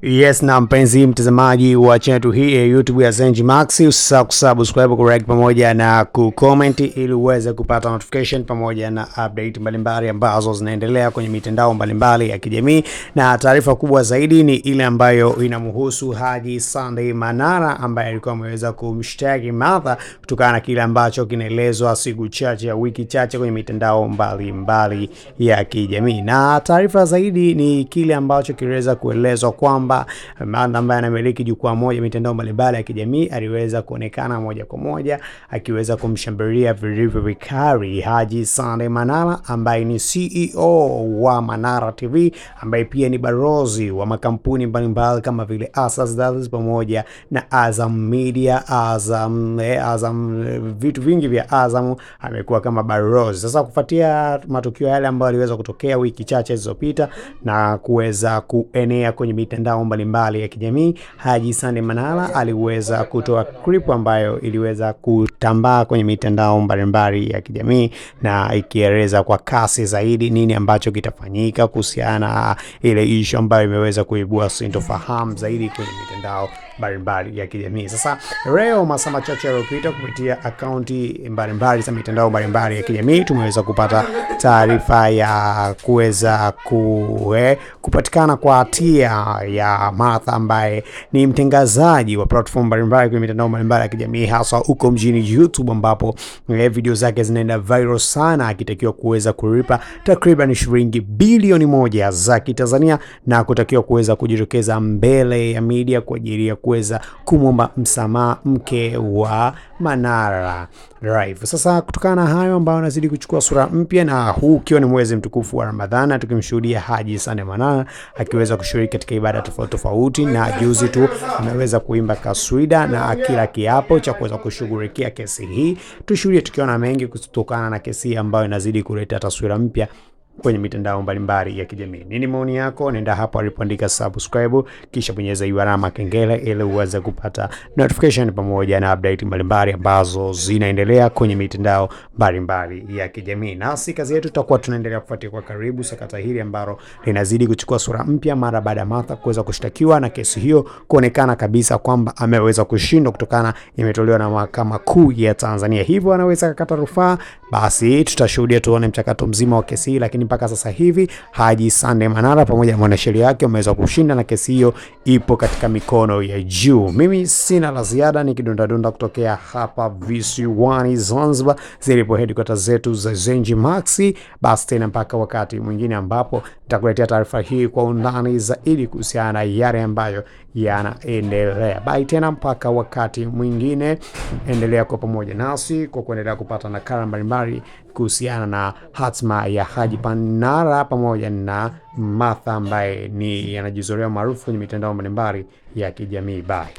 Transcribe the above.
Yes, na mpenzi mtazamaji wa channel hii ya YouTube ya Zenji Max, usisahau kusubscribe, kulike pamoja na kucomment ili uweze kupata notification pamoja na update mbalimbali ambazo zinaendelea kwenye mitandao mbalimbali ya kijamii. Na taarifa kubwa zaidi ni ile ambayo inamhusu Haji Sunday Manara ambaye alikuwa ameweza kumshtaki Martha kutokana na kile ambacho kinaelezwa siku chache ya wiki chache kwenye mitandao mbalimbali ya kijamii. Na taarifa zaidi ni kile ambacho kiliweza kuelezwa kwamba Martha ambaye anamiliki jukwaa moja mitandao mbalimbali ya kijamii aliweza kuonekana moja kwa moja akiweza kumshambulia vilivyo vikali Haji Sunday Manara ambaye ni CEO wa Manara TV, ambaye pia ni balozi wa makampuni mbalimbali kama vile Asas Dalis pamoja na Azam Media, Azam, Azam, vitu vingi vya Azam amekuwa kama balozi. Sasa kufuatia matukio yale ambayo yaliweza kutokea wiki chache zilizopita na kuweza kuenea kwenye mitandao mbalimbali ya kijamii, Haji Sunday Manara aliweza kutoa clip ambayo iliweza kutambaa kwenye mitandao mbalimbali ya kijamii na ikieleza kwa kasi zaidi nini ambacho kitafanyika kuhusiana na ile issue ambayo imeweza kuibua sintofahamu zaidi kwenye mitandao mbalimbali ya kijamii. Sasa leo masaa machache yaliyopita, kupitia akaunti mbalimbali za mitandao mbalimbali ya kijamii tumeweza kupata taarifa ya kuweza kupatikana kwa hatia ya Martha ambaye ni mtangazaji wa platform mbalimbali kwenye mitandao mbalimbali ya kijamii hasa huko mjini YouTube, ambapo video zake zinaenda viral sana, akitakiwa kuweza kulipa takriban shilingi bilioni 1 za Kitanzania na kutakiwa kuweza kujitokeza mbele ya media kwa ajili ya kuweza kumwomba msamaha mke wa Manara Drive. Sasa kutokana na hayo ambayo anazidi kuchukua sura mpya, na huu ukiwa ni mwezi mtukufu wa Ramadhani, tukimshuhudia Haji Sunday Manara akiweza kushiriki katika ibada tofauti tofauti, na juzi tu ameweza kuimba kaswida na akila kiapo cha kuweza kushughulikia kesi hii. Tushuhudie tukiona mengi kutokana na kesi hii ambayo inazidi kuleta taswira mpya kwenye mitandao mbalimbali ya kijamii. Nini maoni yako? Nenda hapo alipoandika subscribe, kisha bonyeza hiyo alama kengele ili uweze kupata notification pamoja na update mbalimbali ambazo zinaendelea kwenye mitandao mbalimbali ya kijamii. Nasi kazi yetu tutakuwa tunaendelea kufuatilia kwa karibu sakata hili ambalo linazidi kuchukua sura mpya mara baada ya Martha kuweza kushtakiwa na kesi hiyo kuonekana kabisa kwamba ameweza kushindwa kutokana imetolewa na Mahakama Kuu ya Tanzania, hivyo anaweza kukata rufaa. Basi tutashuhudia tuone mchakato mzima wa kesi hii, lakini mpaka sasa hivi Haji Sunday Manara pamoja na mwanasheria wake wameweza kushinda na kesi hiyo ipo katika mikono ya juu. Mimi sina la ziada, nikidondadonda kutokea hapa visiwani Zanzibar, zilipo headquarters zetu za Zenji Maxi. Basi tena mpaka wakati mwingine ambapo nitakuletea taarifa hii kwa undani zaidi kuhusiana na yale ambayo yanaendelea. Bye tena mpaka wakati mwingine, endelea kwa pamoja nasi kwa kuendelea kupata nakala mbalimbali kuhusiana na hatma ya Haji Manara pamoja na Martha ambaye ni anajizolea maarufu kwenye mitandao mbalimbali ya kijamii. Bye.